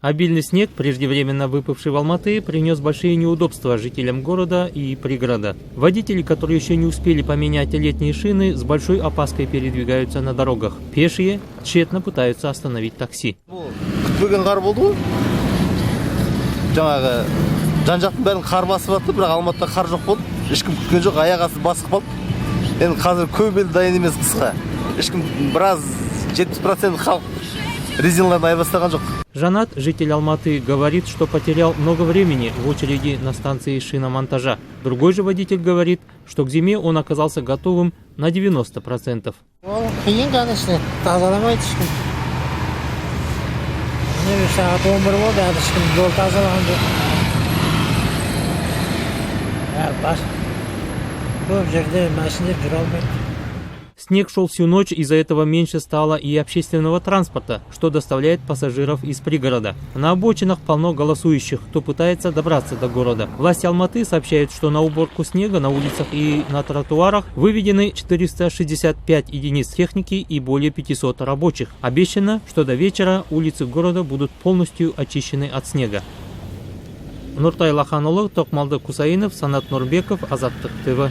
Обильный снег, преждевременно выпавший в Алматы, принес большие неудобства жителям города и пригорода. Водители, которые еще не успели поменять летние шины, с большой опаской передвигаются на дорогах. Пешие тщетно пытаются остановить такси. Бұл күтпеген қар болды ғой. Жаңағы жан жақтың бәрін қар басып жатты, бірақ Алматыда қар жоқ болды. Ешкім күткен жоқ, аяқ асты басып қалды. Енді қазір көп ел дайын емес қысқа. Ешкім, біраз, 70% халық резиналарын айырбастаған жоқ. Жанат, житель Алматы, говорит, что потерял много времени в очереди на станции шиномонтажа. Другой же водитель говорит, что к зиме он оказался готовым на 90%. Ол қиын, конечно, тазаламайды ешкім. Міне, бір сағат 11 болды, әлі ешкім жол тазалаған жоқ. Ә, бас көп жерде машина жүре алмайды. Снег шел всю ночь, из-за этого меньше стало и общественного транспорта, что доставляет пассажиров из пригорода. На обочинах полно голосующих, кто пытается добраться до города. Власти Алматы сообщают, что на уборку снега на улицах и на тротуарах выведены 465 единиц техники и более 500 рабочих. Обещано, что до вечера улицы города будут полностью очищены от снега. Нуртай Лаханулы, Токмалды Кусаинов, Санат Нурбеков, Азаттык ТВ.